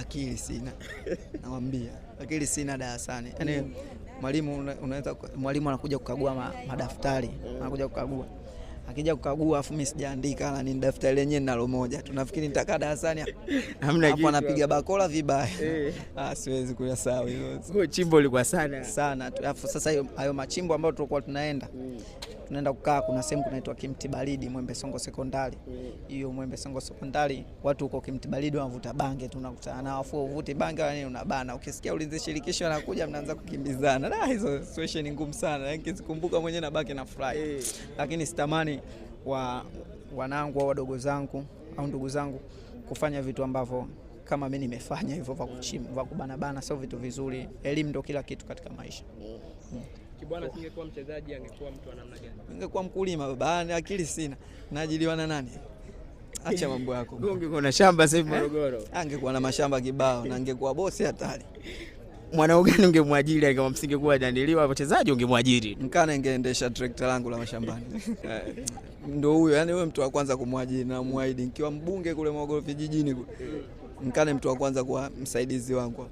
Akili sina, nawambia akili sina darasani. Yaani mwalimu unaweza, mwalimu anakuja kukagua madaftari, anakuja kukagua, akija kukagua afu mimi sijaandika, na ni daftari lenyewe ninalo moja, tunafikiri nitakaa darasani Hamna hapo kitu. Anapiga bakola vibaya. Eh. Ah, siwezi kuyasahau hilo. Kwa chimbo ulikuwa sana. Sana tu. Alafu sasa hayo machimbo ambayo tulikuwa tunaenda kukaa, kuna sehemu kunaitwa Kimti Baridi, Mwembe Songo Sekondari. Hiyo Mwembe Songo Sekondari, watu huko Kimti Baridi wanavuta bange, tunakutana nao, afu uvuti bange wala nini, unabana. Ukisikia ulinzi shirikisho anakuja, mnaanza kukimbizana. Na hizo situation ni ngumu sana, yaani nikizikumbuka mwenyewe nabaki na furahi. Lakini sitamani wanangu au wadogo zangu au ndugu zangu kufanya vitu ambavyo kama mimi nimefanya hivyo vya kuchimba, vya kubanabana, sio vitu vizuri. Elimu ndio kila kitu katika maisha. Kibwana asingekuwa mchezaji angekuwa mtu wa namna gani? Ningekuwa mkulima baba, akili sina. Naajiliwa na nani? Acha mambo yako. Ungekuwa na shamba sasa hivi Morogoro. Angekuwa na mashamba kibao na angekuwa bosi hatari. Mwanao gani ungemwajiri kama msingekuwa dandiliwa wachezaji ungemwajiri? Mkana ingeendesha trekta langu la mashambani. Ndio huyo, yani huyo mtu wa kwanza kumwajiri na muahidi nikiwa mbunge kule Morogoro vijijini kule. Mkane mtu wa kwanza kuwa msaidizi wangu.